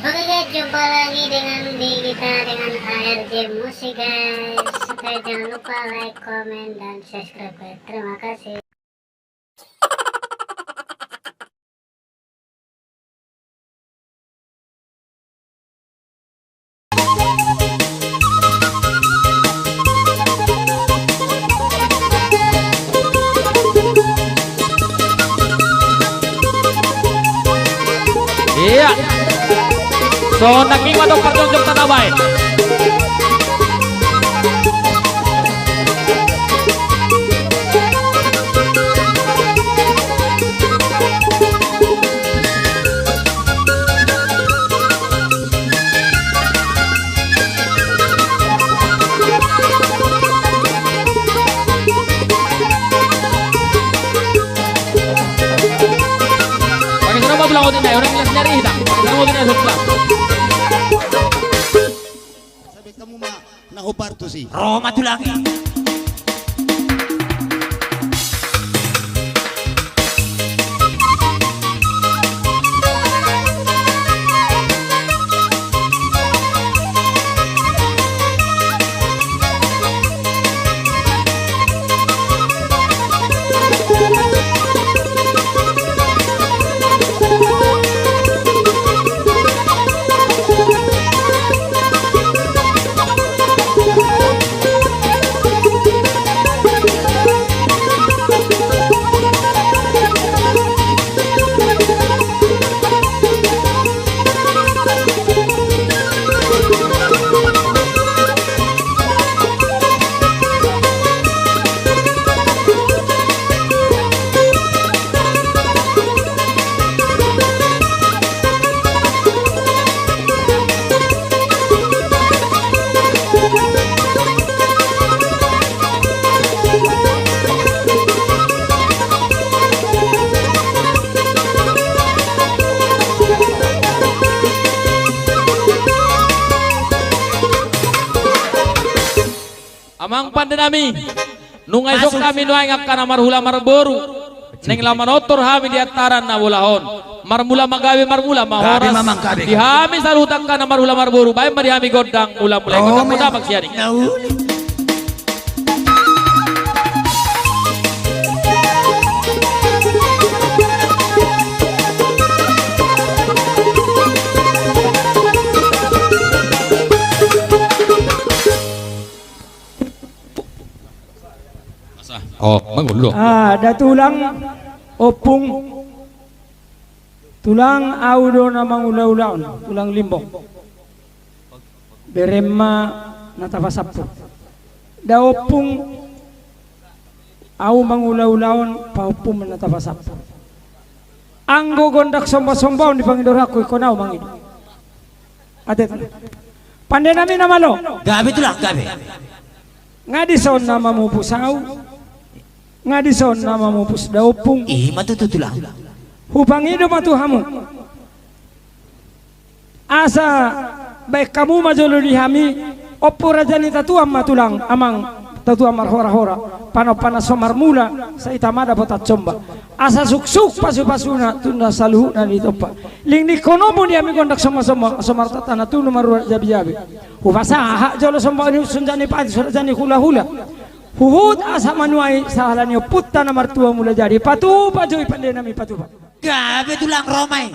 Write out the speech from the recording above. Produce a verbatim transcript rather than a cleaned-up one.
Oke guys, jumpa lagi dengan di kita dengan A R J Musik guys. Oke, jangan lupa like, comment, dan subscribe guys. Terima kasih. Iya. Songon nangkin ma dohot parjongjong tanabaen. Pakai sarung ma tulang otik na, orang jelas nyari hita. Pakai sarung otik na, tulang. Sampai kamu ma, na hopar tu si. Ro ma tulang i. Amang pande nami, nunga isuk hami nuaeng angka na marhula marboru, naeng laho manortor hami di antaran na bola on. Marmula ma gabe, marmula ma horas. Gabe ma, Amang, gabe. Di hami saluhut angka na marhula marboru, baen ma di hami gondang mula mula. Ro ma. Gondang muna, Amang Siani. Na uli. Oh, mangolu. Ah, da tulang, ompung. Tulang, au do na mangula-ulaon, tulang Limbong. Berem ma na tapasampur. Da ompung, au mangula-ulaon, paompung ma na tapasampur. Anggo gondang somba-sombaon di pangido rohangku, ingkon au mangido. Ate tulang. Pande nami na malo. Gabe tulang, gabe. Nga dison na mamupus au. Nga dison na mamupus da ompung. I ma tutu tulang. Hupangido ma tu hamu. Asa baen hamu ma jolo di hami, ompu raja ni tatuam ma tulang, amang tatuam marhora-hora, panompa na so marmula, sai hita ma dapotan somba. Asa suksuk pasu-pasuna, tu na saluhutna ditompa. Linglinghononmu di hami gondang somba-somba, so martata na tunu marurat jabi-jabi. Hupasahat jolo somba ni usun jani pati, so jani hula-hula. Huhut asa manuai sahala ni ompunta na martua Mulajadi, patupa jo i pande nami, patupa. Gabe tulang, ro ma i.